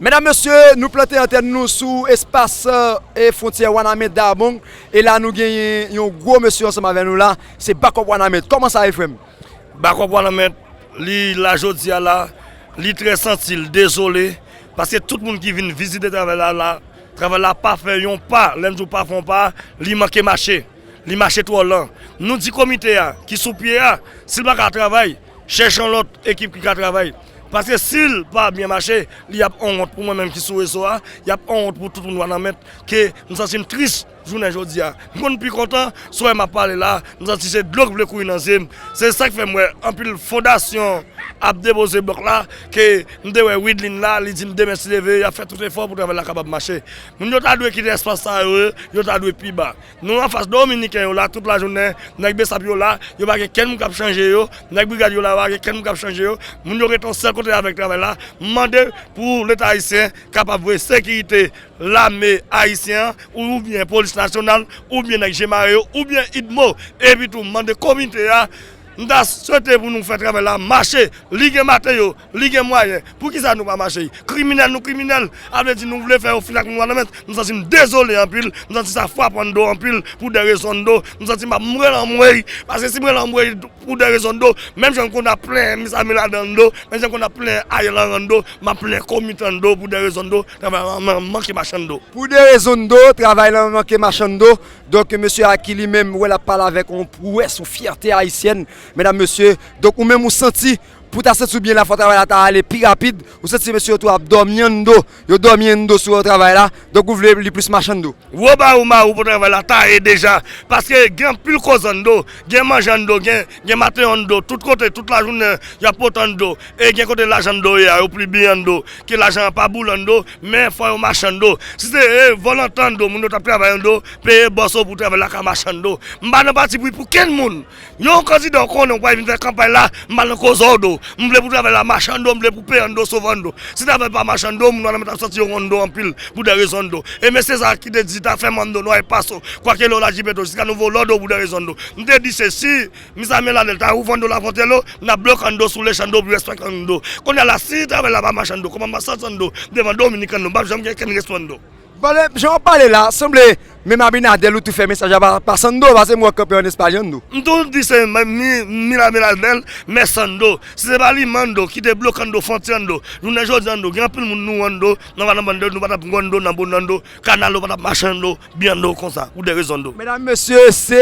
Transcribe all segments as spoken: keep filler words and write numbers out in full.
Medam, mesye, nou plante antèn nou sou espas, e, fwontyè Wanament Dabong. E la, nou genyen yon gwo mesye ansanm avè nou la. Se Bakòp Wanament. Kòman sa ye, frè m? Bakòp Wanament, li la jodi a la, li trè santi l dezole, paske tout moun ki vin vizite travay la, la, travay la pa fè yon pa. Lè m di w pa fè yon pa, li manke mache. Li mache twò lan. Nou di komite a, ki sou pye a, si l pa ka travay, chèche yon lòt ekip ki ka travay. Paske si l pa byen mache, li ap onwont pou mwen menm ki sou rezo a, li ap onwont pou tout moun Wanament, ke m santi m tris jounen jodi a. M konn pi kontan, sou wè m ap pale la, m santi se dlo k vle kouri nan zye m. Se sa k fè m wè anpil fondasyon ap depoze blòk la, ke m te wè Widlin la, li di m demen si Dye vle, y ap fè tout efò pou travay la kapab mache. Moun yo ta dwe kite espas sa yo, yo ta dwe pi ba. Nou anfas Dominiken yo la tout lajounen, nèg Besap yo la, yo pa gen kenn moun k ap chanje yo, nèg brigad yo la, yo pa gen kenn moun k ap chanje yo. Moun yo rete yon sèl kote avèk travay la. M mande pou Leta ayisyen kapab voye sekirite lame ayisyen an, oubyen polis nasyonal, oubyen nèg je mare yo, oubyen idmo. Epi tou, m mande komite a, m ta swete pou nou fè travay la mache. Li gen mateyo, li gen mwayen. Poukisa nou pa mache? Kriminèl nou kriminèl. A vle di nou vle fè yo fin ak nou Wanament. M santi m dezole anpil. M santi sa frape anndan anpil pou de rezon anndan. M santi m ap mwen anmwey. Paske si mwen anmwey pou de rezon anndan, menm jan m konn ap plenyen Misamen anndan, menm jan m konn ap plenyen Ariel anndan, m ap plenyen komite anndan pou de rezon anndan. Travay la man-, manke mache anndan. Pou de rezon anndan, travay la manke mache anndan. Donk, mesye a ki li menm, wè l ap pale avèk yon pwès, yon fyète ayisyèn, medam, mesye. Donk, ou menm ou santi, pou w ta santi w byen la, fò travay la ta ale pi rapid. Ou santi mesye yo tou ap dòmi anndan. Yo dòmi anndan sou travay la. Donk, ou vle li plis mache anndan. Wo ba ou ma ou pou travay la ta ye deja. Paske gen anpil koze anndan. Gen manje anndan, gen, gen maten anndan. Tout kote, tout lajounen, y ap pote anndan. E gen kote lajan anndan ye a, yo pli byen anndan. Ke lajan an pa boule anndan, men fò yo mache anndan. Si se, e, vòlantè anndan, moun yo t ap travay anndan, peye bòs yo pou travay la ka mache anndan. M pa nan patipri pou kenn moun. Yon kandida w konnen w pral vin fè kanpay la, m pa nan koze w do. M vle pou travay la mache anndan, m vle pou peyi anndan sove anndan. Si travay pa mache anndan, moun Wanament ap santi yo anndan anpil pou de rezon anndan. E mesye sa ki te di ta fèmen anndan, nou ay pase w. Kwake lè w la jipe to, jiska nouvo lòd pou de rezon anndan. M te di se si Misamen Lanèl ta ouvri anndan Lafwontyè lo, n ap bloke anndan sou lech anndan pou respèk anndan. Kounye a la, si travay la pa mache anndan, kòman m ap santi anndan devan Dominik anndan, m p ap janm gen kenn respè anndan. Pale, jan w ap pale la, sanble menm Abinadèl ou tou fè mesaj la pa, pase anndan, paske m wè kanpe an espalye anndan. M tou di se mi, mi, mi la, Abinadèl, mè anndan. Si se pa li menm anndan, ki te bloke anndan, fwontyè anndan. Jounen jodi anndan, gen anpil moun nou anndan, nan Wanament anndan, nou pa t ap gwo anndan, nan bon anndan, kanal yo pa t ap mache anndan, byen anndan konsa, pou de rezon anndan. Medam, mesye, se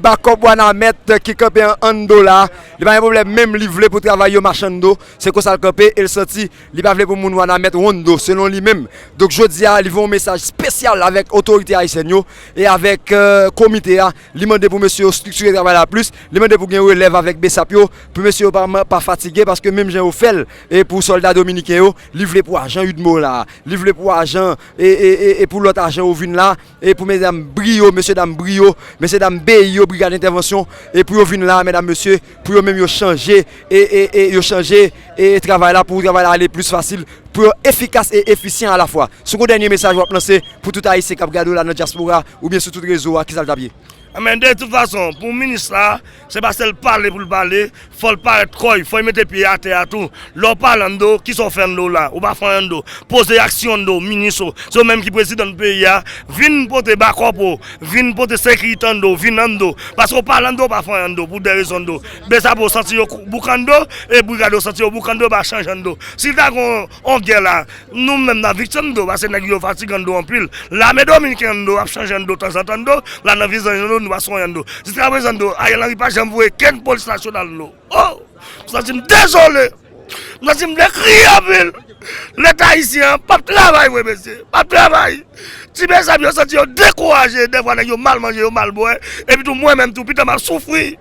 Bakòp Wanament ki kanpe an, anndan la. Li pa gen pwoblèm, menm li vle pou travay yo mache anndan. Se konsa l kanpe, e l santi Li pa vle pou moun Wanament wonn do, selon li menm. Donk, jodi a, li voye yon mesaj espesyal avèk otorite ayisyèn yo e avèk, e, komite a. Li mande pou mesye yo estriktire travay la plis. Li mande pou gen relèv avèk Besap yo, pou mesye yo pa, pa fatige, paske menm jan yo fè l, e pou sòlda dominiken yo, li vle pou ajan UDMO la, li vle pou ajan, e, e, e, e pou lòt ajan yo vin la, e pou medam Brio, mesye dam Brio, mesye dam BI yo, Brigad Entèvansyon, e pou yo vin la, medam, mesye, pou yo menm yo chanje, e, e, e yo chanje, e travay la, pou travay la ale plis fasil, pou yo efikas e efisyan alafwa. Si w gen yon dènye mesaj w ap lanse pou tout Ayisyen k ap gade w la nan dyaspora, oubyen sou tout rezo a, kisa l t ap ye? Anben, de tout fason, pou minis la, se pa sèl pale pou l pale, fò l parèt kò l, fò l mete pye atè a tou. Lè w pale anndan, kisa w fè anndan la? Ou pa fè anyen anndan. Poze aksyon anndan, minis ou. Se ou menm ki prezidan peyi a. Vin pote bakòp ou. Vin pote sekirite anndan, vin anndan. Paske w pale anndan, w pa fè anyen anndan, pou de rezon anndan. Besap yo santi yo kou-, bouk anndan, e brigad yo santi yo bouk anndan, yo pa chanje anndan. Si ta gen yon, yon gè la, nou menm n ap viktim anndan, paske nèg yo fatige anndan anpil. Lame dominiken anndan ap chanje anndan tanzantan anndan, la nan vizaj anndan, nou pa sonje anndan. Jiskaprezan anndan, Ariel Henry pa janm voye kenn polis nasyonal anndan. Oh! M santi m dezole. M santi m vle kriye anpil. Leta ayisyen an p ap travay vre, mesye. P ap travay. Ti Besap yo santi yo dekouraje. Dèfwa nèg yo mal manje, yo mal bwè. Epi tou, mwen menm tou, pita m ap soufri.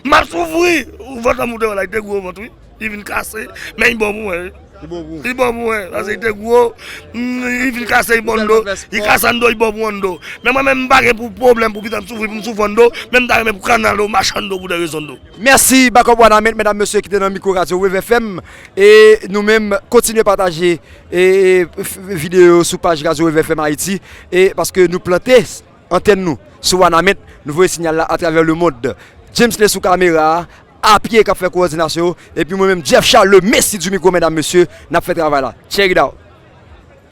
M ap soufri. Vant an m ou te wè la, li te gwo vant, wi. Li vin kase. Men li bon pou mwen, wi. Li bon pou ou? Li bon pou mwen. Paske li te gwo. Mm, li vin kase, li bon anndan. Li kase anndan, li bon pou anndan. Men mwen menm, m pa gen pou pwoblèm pou pita m soufri, pou m soufri anndan. Men m ta renmen pou kanal yo mache anndan pou de rezon anndan. Mèsi, Bakòp Wanament, medam, mesye, ki te nan mikwo Radyo Wave F M. E nou menm, kontinye pataje, e, e, f-, videyo sou paj Radyo Wave F M Ayiti. E paske nou plante antèn nou sou Wanament, nou voye sinyal la atravè lemonn. James Lé sou kamera a, Apye k ap fè kowòdinasyon yo. Epi mwen menm, Jeff Charles, le Messi du micro, medam, mesye, n ap fè travay la. Check it out.